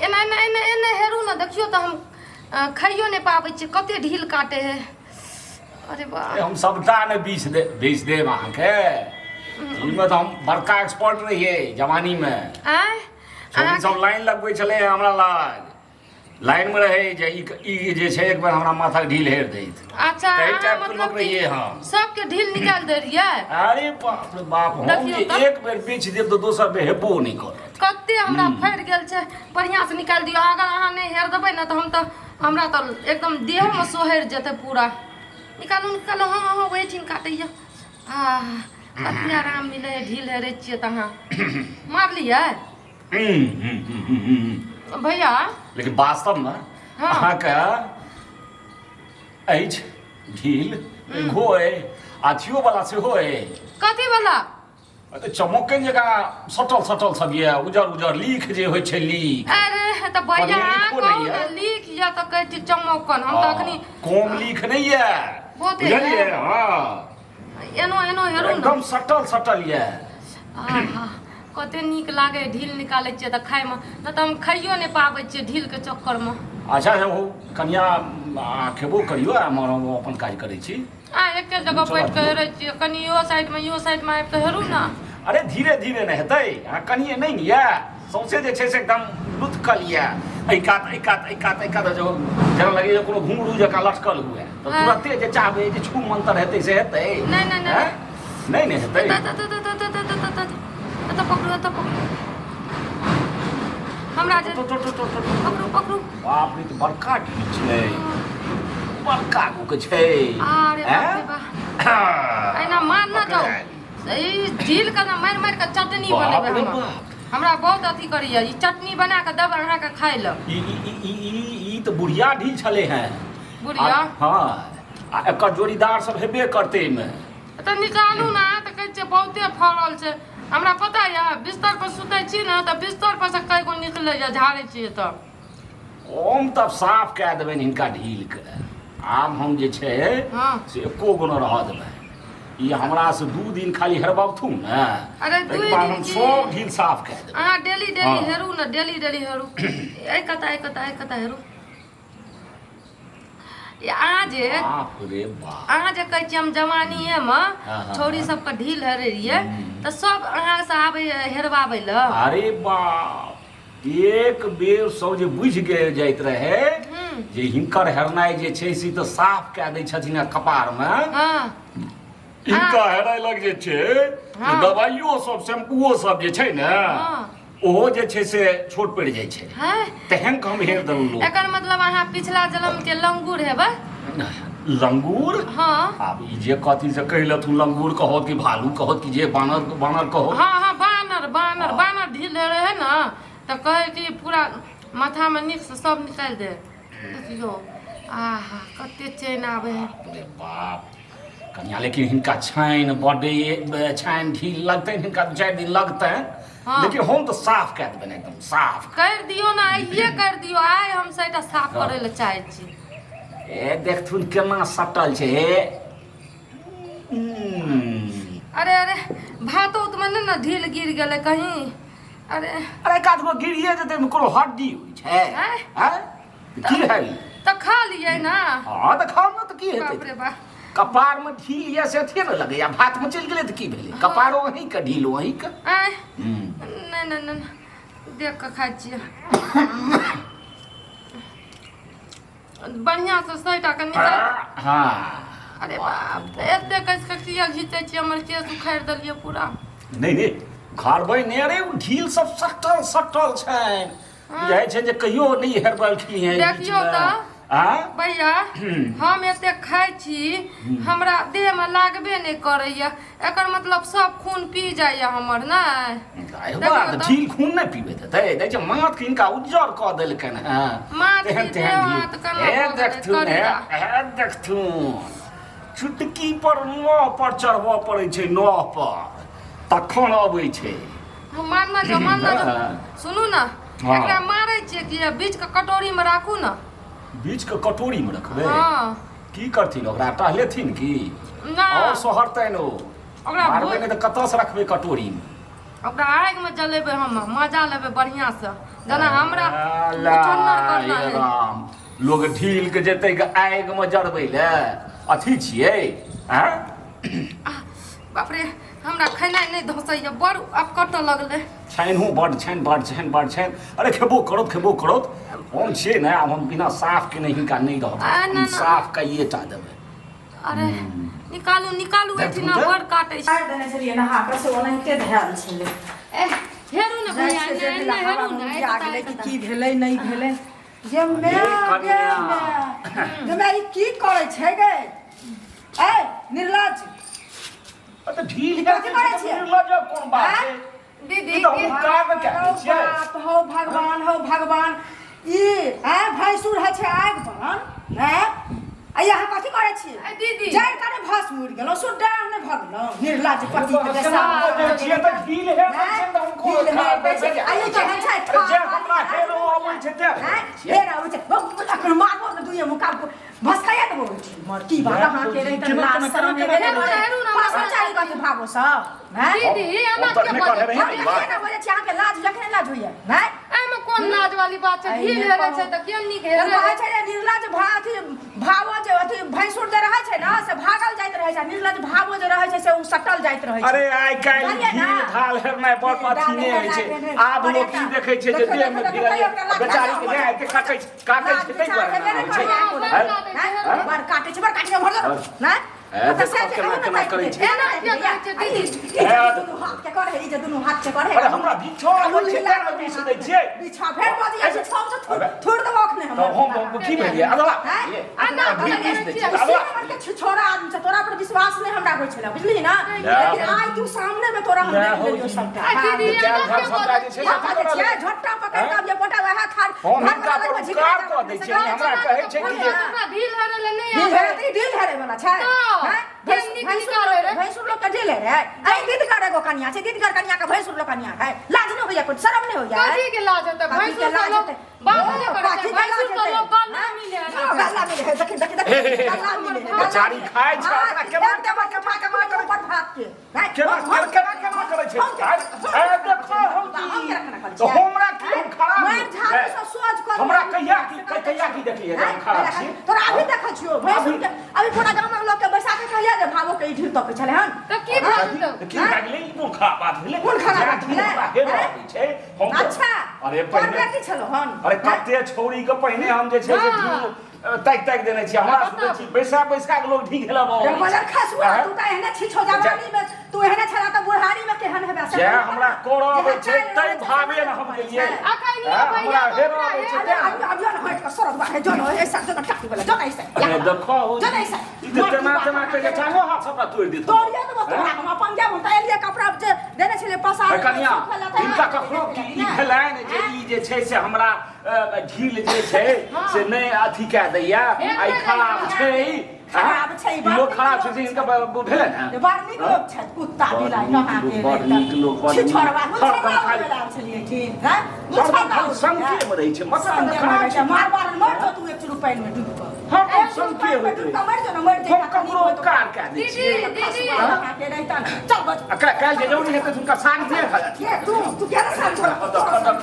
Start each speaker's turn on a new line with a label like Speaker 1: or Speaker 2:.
Speaker 1: एना एना एना एना हेरू ने देखियौ तऽ हम खाइयो नहि पाबै छियै कते ढील काटे है अरे वाह
Speaker 2: हम सबटा ने बीछ दे बेच देब अहाँके एहिमे तऽ हम बड़का एक्सपर्ट रहियै जवानीमे
Speaker 1: आँय
Speaker 2: छोरी सब लाइन लगबै छलै हमरा लग लाइनमे रहै जे ई ई जे छै एक बेर हमरा माथाक ढील हेर दैत
Speaker 1: अच्छा
Speaker 2: ताहि
Speaker 1: अहाँ
Speaker 2: टाइपके
Speaker 1: मतलब
Speaker 2: लोक
Speaker 1: कि
Speaker 2: रहियै हम
Speaker 1: सबके ढील निकालि दै रहियै
Speaker 2: अरे बाप रे बाप हम
Speaker 1: देखियौ
Speaker 2: जे
Speaker 1: तऽ।
Speaker 2: एक बेर बेच देब तऽ दोसर बेर हेबो नहि करत
Speaker 1: कते हमरा फटि गेल छै बढ़िआँ से निकालि दियौ अगर अहाँ नहि हेर देबै ने तऽ हम तऽ हमरा तऽ एकदम देहोमे सोहरि जेतै पूरा निकालू निकालू हँ हँ ओहिठिन काटैया आ कते आराम मिलै है ढील हेरै छियै तऽ अहाँ मारलियै भैया
Speaker 2: लेकिन वास्तवमे
Speaker 1: हँ।
Speaker 2: अहाँके अछि ढील एगो अइ अथियो वाला सेहो अइ
Speaker 1: कथी वाला
Speaker 2: तऽ चमोक्कनि जकाँ सटल सटल सब यऽ उजर उजर लीख जे होइ छै लीख
Speaker 1: अरे तऽ भैया
Speaker 2: कनियो
Speaker 1: अहाँ
Speaker 2: लिखो
Speaker 1: कहू
Speaker 2: नहि
Speaker 1: ने
Speaker 2: यऽ।
Speaker 1: लिख यऽ तऽ कहै छी चमोक्कन हम तऽ अखनी
Speaker 2: कोम लीख नहि यऽ
Speaker 1: बहुते
Speaker 2: बुझलियै
Speaker 1: यऽ।
Speaker 2: हँ
Speaker 1: एनो एनो हेरू ने
Speaker 2: एकदम सटल सटल यऽ
Speaker 1: आहा कते नीक लागै है ढील निकालै छियै तऽ खायमे नहि तऽ हम खाइयो नहि पाबै छियै ढीलके चक्करमे
Speaker 2: अच्छा हे हो कनिया आ, खेबो करियौ आ हम अपन काज करै छी
Speaker 1: आ एके जगह बैठ कऽ हेरै छियै कनि इहो साइडमे इहो साइडमे आबि कऽ हेरू ने
Speaker 2: अरे धीरे धीरे ने हेतै अहाँ कनिए नहि ने यऽ सौंसे जे छै से एकदम लुथकल यऽ एहि कात एहि कात एहि कात एहि कात जो जेना लगैए कोनो घुंघरू जकाँ लटकल हुए तऽ
Speaker 1: हँ।
Speaker 2: तुरते जे चाहबै जे छू मंतर हेतै से हेतै
Speaker 1: नहि, नहि, नहि।
Speaker 2: हैं? नहि ने हेतै
Speaker 1: एतऽ एतऽ एतऽ एतऽ एतऽ एतऽ एतऽ एतऽ पकड़ू एतऽ पकड़ू हमरा जे
Speaker 2: तो, तो, तो, तो, तो, तो।
Speaker 1: पकड़ू पकड़ू
Speaker 2: बाप रे तऽ बड़का ढील छै बड़का गो के छै
Speaker 1: अरे बाप रे
Speaker 2: हैं?
Speaker 1: बाप एना मार ना जाओ ई ढील के ना मारि मारि के चटनी
Speaker 2: बाप
Speaker 1: बनेबै
Speaker 2: रे
Speaker 1: हम
Speaker 2: बाप।
Speaker 1: हमरा बहुत अथी करैया ई चटनी बना के देबै अहाँके खाइ लए
Speaker 2: ई ई ई ई ई ई तऽ बुढ़िया ढील छलै हेँ
Speaker 1: बुढ़िया?
Speaker 2: हँ आ एकर जोड़ीदार सब हेबे करतै एहिमे
Speaker 1: तऽ निकालू ने अहाँ तऽ कहै छियै बहुते फड़ल छै हमरा पता यऽ बिस्तर पर सुतै छी ने तऽ बिस्तर पर से कए गो निकलैया झाड़ै छियै तऽ
Speaker 2: हम तब साफ कए देबनि हिनका ढीलके आब हम जे छै
Speaker 1: हँ।
Speaker 2: से एको गो नहि रहऽ देबै ई हमरा से 2 दिन खाली हेरबथुन ने
Speaker 1: अरे
Speaker 2: ताहिके
Speaker 1: दुइ
Speaker 2: बाद
Speaker 1: दिन
Speaker 2: हम
Speaker 1: की?
Speaker 2: सब ढील साफ कए देबै
Speaker 1: अहाँ डेली डेली
Speaker 2: हँ।
Speaker 1: हेरू ने डेली डेली हेरू एहि कता एहि कता एहि कता हेरू ई अहाँ जे
Speaker 2: बाप रे बाप
Speaker 1: अहाँ जे कहै छियै हम जवानीएमे
Speaker 2: हाँ, हाँ,
Speaker 1: छौड़ी
Speaker 2: हाँ।
Speaker 1: सबके ढील हेरै रहियै तऽ सब अहाँ से आबै हेरबाबै लए
Speaker 2: अरे बाप एक बेर सब जे बुझि गेल जाइत रहे जे हिनकर हेरनाइ जे छै से तऽ साफ कए दै छथिन कपारमे
Speaker 1: हँ
Speaker 2: हिनका हेरायलक जे छै
Speaker 1: हाँ।
Speaker 2: दवाइयो सब शैम्पूओ सब जे छै ने
Speaker 1: हाँ।
Speaker 2: ओहो जे छै से छोट पड़ि जाइ छै
Speaker 1: हैं
Speaker 2: तेहन के हम हेर देलहुँ लोक
Speaker 1: एकर मतलब अहाँ पिछला जन्म के लंगूर हेबै
Speaker 2: लंगूर
Speaker 1: हाँ
Speaker 2: आब ई जे कहथिन से कहि लेथुन लंगूर कहत कि भालू कहत कि जे बानर बानर कहत
Speaker 1: हाँ हाँ बानर बानर बानर ढील रहे ने तऽ कहै कि पूरा माथामे नीकसँ सब निकालि दे देखियौ आहा कते चैन आबै है
Speaker 2: बाप रे बाप कनिया लेकिन हिनका छानि बड्ड छानि ढील लगतनि हिनका 2-4 दिन लगतनि
Speaker 1: हाँ।
Speaker 2: लेकिन हम तऽ साफ कए देबनि एकदम साफ
Speaker 1: कर दियौ ने आइए कर दियौ आइ हम सबटा साफ
Speaker 2: हाँ।
Speaker 1: करै लए चाहै छी
Speaker 2: ए देखथुन केना सटल छै हे
Speaker 1: अरे अरे भातो उतमे नहि ने ढील गिर गेलै कहीं अरे
Speaker 2: अरे एक आध गो गिरिए जेतै ओहिमे कोनो हड्डी होइ छै
Speaker 1: आँय?
Speaker 2: आँय? की है
Speaker 1: तऽ खा लियै ने
Speaker 2: हँ तऽ खाउ ने तऽ की
Speaker 1: बाप
Speaker 2: हेतै
Speaker 1: रे बाप
Speaker 2: कपारमे ढील यऽ से अथिए ने लगैया भातमे चलि गेलै तऽ की भेलै कपारो अहीँके ढील अहीँके
Speaker 1: आँय नहि नहि नहि देख कऽ खाइ छियै बढ़िआँसँ सैटा कऽ निकाल
Speaker 2: हँ
Speaker 1: अरे बाप रे एते कसि कऽ किया घीचै छियै हमर केश उखाड़ि देलियै पूरा
Speaker 2: नहि नहि उखाड़बै नहि अरे ओ ढील सब सटल सटल छनि बुझाइ छै जे कहियो नहि हेरबलखिन हेँ
Speaker 1: देखियौ तऽ।
Speaker 2: आँ
Speaker 1: भैया हम एते खाइ छी हमरा देहमे लागबे नहि करैया एकर मतलब सब खून पी जाइया हमर नहि
Speaker 2: आइ बा, तऽ ढील खून नहि पीबैत हेतै देखै छै माथ हिनका उज्जर कऽ देलकनि हेँ
Speaker 1: माथ
Speaker 2: तेहन
Speaker 1: की
Speaker 2: तेहन
Speaker 1: देह
Speaker 2: ढील
Speaker 1: हाथ केना
Speaker 2: हे
Speaker 1: भऽ गेलै,
Speaker 2: देखथुन हे
Speaker 1: करिया।
Speaker 2: हे देखथुन चुटकी पर नह पर चढ़बऽ पड़ै छै नह पर तखन अबै छै
Speaker 1: मारना जो मारना जो
Speaker 2: हाँ।
Speaker 1: सुनू ने
Speaker 2: हाँ।
Speaker 1: एकरा मारै छियै कि बीच के कटोरी में राखू ने
Speaker 2: बीच के कटोरी में रखबै
Speaker 1: हाँ
Speaker 2: की करथिन ओकरा टहलेथिन की
Speaker 1: ना
Speaker 2: और सोहरतनि ओ
Speaker 1: ओकरा
Speaker 2: मारबै नहि तऽ कतऽ से रखबै कटोरी में
Speaker 1: ओकरा आगि में जलेबै हम मजा लेबै बढ़िआँ से जेना हमरा
Speaker 2: अल्लाह,
Speaker 1: उछन्नर करना
Speaker 2: हे
Speaker 1: है।
Speaker 2: राम, लोग ढील के जेतै ग आगि मे जरबै ले अथी छियै आँय?
Speaker 1: आह, बाप रे, हमरा खेनाइ नहि धसैया, बड़ आब कटऽ लगलै।
Speaker 2: छनि बड छनि, बड छनि, बड छनि। अरे खेबो करत, खेबो करत। हम छियै ने, आब हम बिना साफ केने हिनका नहि रहब।
Speaker 1: आ, ना,
Speaker 2: हम
Speaker 1: ना।
Speaker 2: साफ कइए टा देबै।
Speaker 1: अरे निकालू, निकालू,
Speaker 2: देख,
Speaker 1: एहिठिना
Speaker 2: सुनते?
Speaker 1: बड़ काटै छै।
Speaker 3: काटि देने छलियै नहा कऽ, से ओनाहिते धयल छलै।
Speaker 1: ए हेरू ने
Speaker 3: जाइ
Speaker 1: भैया,
Speaker 3: छियै
Speaker 1: ने
Speaker 3: देखै लए,
Speaker 1: ने
Speaker 3: हवा
Speaker 1: हेरू ने
Speaker 3: मुहैया गेलै कि की भेलै नहि भेलै।
Speaker 4: गे माय, गे
Speaker 2: कनिया।
Speaker 4: माय, गे माय, ई की करै छै गे? ए निर्लज।
Speaker 2: तऽ ढील
Speaker 4: कथी करै छियै?
Speaker 2: निर्लज कोन बात छै?
Speaker 1: दीदी
Speaker 2: ई तऽ हम काम कए दै
Speaker 4: हौ
Speaker 2: छियै।
Speaker 4: बाप, हौ भगवान, हौ भगवान, ई आँय भैंसुर होइ छै आगि बन आँय, आ यहाँ कथी करै छियै?
Speaker 1: ए दीदी।
Speaker 4: जड़ि कने भस्म उड़ि गेलहुँ, सुड्डाह नहि भऽ गेलहुँ निर्लज पति के
Speaker 2: केना बजै छियै तऽ ढील हे दै छै तऽ हम कोन
Speaker 4: ढील हे
Speaker 2: खराब
Speaker 4: दै छै।
Speaker 2: छै?
Speaker 4: आ ई केहन छै?
Speaker 2: अरे जे हमरा हेरो अबै छै ते
Speaker 4: आँय, हेर आबै छै। अखन मारबो ने दुइये मुक्का भसकाइए देबो ओहिठाम। मर की बात अहाँके रही तऽ
Speaker 2: केना
Speaker 4: लाज
Speaker 2: केना
Speaker 4: शरम
Speaker 2: केना
Speaker 4: हेबे
Speaker 2: केना
Speaker 4: करै।
Speaker 1: हेरू ना, हमरा
Speaker 4: पाछाँ चालि कऽ भागो सब हैं?
Speaker 1: दीदी एना
Speaker 2: हम तऽ
Speaker 1: किया
Speaker 2: नहि
Speaker 1: बजै
Speaker 2: कहने रही
Speaker 1: छी?
Speaker 2: ने ई बात।
Speaker 4: हम केना बजै छी? अहाँके लाज जखने लाज होइए हैं?
Speaker 1: एहिमे कोन लाज वाली बात छै?
Speaker 4: एहिमे
Speaker 1: ढील हेरे
Speaker 4: कोन-
Speaker 1: छै तऽ केहन नीक
Speaker 4: हम
Speaker 1: हेरे।
Speaker 4: कहै छै जे निर्लज भा अथी भावो जे अथी भैंसुर जे रहै छै ने से भागल जाइत रहै छै, आ निर्लज भावो जे रहै छै से ओ सटल जाइत रहै छै।
Speaker 2: अरे आइ काल्हि
Speaker 4: बुझलियै ने?
Speaker 2: ढील ढाल हेरनाइ बड़ अथी नहि होइ छै। आब लोक की देखै छै जे देह मे भिड़ल बेचारी के नहि एते काटै छै, काटै छै ताहि दुआरे ने होइ छै।
Speaker 1: बड़ काटै छै,
Speaker 2: हैं?
Speaker 4: बड़ काटै छै, बड़ काटै छै, भर दो ना।
Speaker 2: ए, देखो केना केना करै छै।
Speaker 1: एना किया करै छै दीदी?
Speaker 2: ए,
Speaker 4: दुनू हाथ के करे, ई जे दुनू हाथ के करे।
Speaker 2: अरे हमरा बिछो आबै छै तें ने बीछ दै छियै।
Speaker 4: बिछा फेर बजिया छै, छौ से
Speaker 2: अबे।
Speaker 4: थोड़ देबो अखने हम।
Speaker 2: तऽ हम की भेलियै अदला
Speaker 4: हैं?
Speaker 1: एना
Speaker 2: ढील
Speaker 1: किया
Speaker 2: बीछ
Speaker 1: करै
Speaker 2: दै
Speaker 1: छियै?
Speaker 2: छियै अदला।
Speaker 4: के छिछोरा आदमी छै, तोरा पर विश्वास नहि हमरा होइ छलै, बुझलिही ना? लेकिन आइ तू सामने में तोरा हम
Speaker 2: ले
Speaker 4: देख
Speaker 2: हो
Speaker 4: लेलियौ
Speaker 2: जी।
Speaker 4: सबटा।
Speaker 1: आ दीदी
Speaker 2: चारि
Speaker 1: एना
Speaker 2: घर
Speaker 1: किया
Speaker 2: सबटा
Speaker 1: बजै
Speaker 2: जे छै
Speaker 1: छियै?
Speaker 2: से
Speaker 4: हम कहै छियै, झोटा पकड़ि कऽ आब जे गोटा वएह थार
Speaker 2: हम
Speaker 4: घर
Speaker 2: हिनका
Speaker 4: वाला
Speaker 2: पर
Speaker 4: लगमे झिकरा
Speaker 2: उपकार कऽ दै छियै, हमरा कहै छै कि जे
Speaker 1: हमरा ढील हेरे लए नहि
Speaker 4: ढील
Speaker 1: आबै।
Speaker 4: हेरे तऽ ई ढील हेरे वाला छै।
Speaker 1: तऽ,
Speaker 4: हैं?
Speaker 1: केहन नीक निकालै रे।
Speaker 4: भैंसुर लोक के ढील हेरे। ऐ दिदगर एगो कनिया छै, दिदगर कनिया के भैंसुर लोक कनिया है। लाज नहि होइया, कुछ शरम नहि होइया?
Speaker 1: कथी के लाज हेतै?
Speaker 4: कथी के
Speaker 1: भैंसुर
Speaker 4: लाज
Speaker 1: सँ लोक
Speaker 4: हेतै?
Speaker 1: बात नहि करै छै,
Speaker 4: कथी के
Speaker 1: भैंसुर
Speaker 4: लाज
Speaker 1: सँ
Speaker 4: हेतै?
Speaker 1: लोक गल नहि मिले है।
Speaker 4: हँ, गल्ला मिले है, देखी, देखी, देखी, गल्ला मिले है, गल्ला
Speaker 2: बेचारी
Speaker 4: मिले है।
Speaker 2: खाइ छै,
Speaker 4: भात
Speaker 2: ओकरा केना
Speaker 4: फेंक देबै, केना केना केना ऊपर भात के। हैं?
Speaker 2: केना
Speaker 4: हम-
Speaker 2: केना केना करै छै?
Speaker 4: हम केना-
Speaker 2: अरे देखो हम
Speaker 4: हम
Speaker 2: की
Speaker 4: केना केना करै
Speaker 2: तऽ
Speaker 4: छियै?
Speaker 2: हमरा की हम खराब
Speaker 4: मारि झाड़ू सँ सोझ कऽ
Speaker 2: हमरा कहिया की कहिया की देखलियै जे हम खराब छी?
Speaker 4: तोरा अभी देखै छियौ भैंसुर के। अभी पूरा गामक लोक के बैसा के कहलियै जे भावो के ई ढील तकै छलै हन।
Speaker 1: तऽ की भऽ जेतौ?
Speaker 2: तऽ की भए गेलै? ई कोन खराब बात भेलै?
Speaker 4: कोन खराब
Speaker 2: जे
Speaker 4: बात
Speaker 2: आदमी
Speaker 4: भेलै?
Speaker 2: हमरा हेरो
Speaker 4: हैं?
Speaker 2: आबै छै, हम तऽ-
Speaker 4: अच्छा,
Speaker 2: अरे
Speaker 4: तोहर
Speaker 2: पहिने
Speaker 4: बेटी छलौ हन?
Speaker 2: अरे कते छौड़ी के पहिने हम जे छै से
Speaker 1: हाँ।
Speaker 2: ढील ताकि ताकि देने छियै। हमरा
Speaker 1: बताउ।
Speaker 2: सुनै छी बैसा बैसा के लोग ढील हेलऽ
Speaker 4: रे मजर खसुआ,
Speaker 2: हैं?
Speaker 4: तू तऽ एहने छी छौ जवानी में, तू एहने छला तऽ बुढ़ारी में केहन हेबे से
Speaker 2: जे
Speaker 4: कहियो
Speaker 2: हमरा
Speaker 4: ना।
Speaker 2: करऽ अबै
Speaker 4: जेहन
Speaker 2: छै
Speaker 4: चालि
Speaker 2: तै
Speaker 4: रहै छै,
Speaker 2: भावे
Speaker 4: से
Speaker 2: ने हम
Speaker 4: करै
Speaker 2: गेलियै।
Speaker 4: छै।
Speaker 1: अखन यौ
Speaker 2: हैं?
Speaker 1: भैया
Speaker 2: हमरा हेरो
Speaker 1: हमरा
Speaker 2: अबै छै
Speaker 1: हेरो
Speaker 2: तें।
Speaker 4: अरे अभी अभी न हट कऽ सरक बाहर जो न ऐसा जो न टाटी वाला जो न ऐसा।
Speaker 2: अरे देखो
Speaker 4: जो न ऐसा।
Speaker 2: ई तऽ तेना तेना करि के टांगो हाथ सबटा तोड़ि देत।
Speaker 4: तोड़िए देबो तोरा हम अपन। जाब हम तऽ एलियै कपड़ा जे देने छलियै पसार
Speaker 2: हे कनिया,
Speaker 4: सुखल हेतै।
Speaker 2: हिनका कखनो की ई भेलनि जे ई जे छै से हमरा ढील जे छै से नहि अथी कए दैया, आ ई खराब छै।
Speaker 4: खराब छै,
Speaker 2: ई लोक खराब छै से हिनका भेलै ने।
Speaker 4: बड़ नीक लोक छथि, कुत्ता बिलाइ
Speaker 2: बड़ नीक लोक, बड़ नीक लोक, बड़ नीक।
Speaker 4: छिछोरवा
Speaker 2: हरदम खाली-
Speaker 4: छलियै ठीक हैं?
Speaker 2: हरदम खाली संकेमे रहै छै, मतलब
Speaker 4: संगे
Speaker 2: खराब
Speaker 4: मरै
Speaker 2: छै।
Speaker 4: छै। मार मार मर जो तू एक चुरू पानि में डूबि कऽ।
Speaker 2: हरदम
Speaker 4: एक चुरू
Speaker 2: संके
Speaker 4: पानि में
Speaker 2: होइत
Speaker 4: डूबि
Speaker 2: रहै
Speaker 4: कऽ मरि जो ने, मरि
Speaker 2: हम
Speaker 4: जइता तऽ
Speaker 2: ककरो
Speaker 4: नीक होइत।
Speaker 2: उपकार कए दै
Speaker 1: दीदी
Speaker 2: छियै।
Speaker 1: दीदी
Speaker 4: के रहिता ने। चल बच।
Speaker 2: आ काल्हि जे जरूरी हेतै तऽ हुनका साग दे खा
Speaker 4: के तू तू केना साग
Speaker 2: देखो, देखो।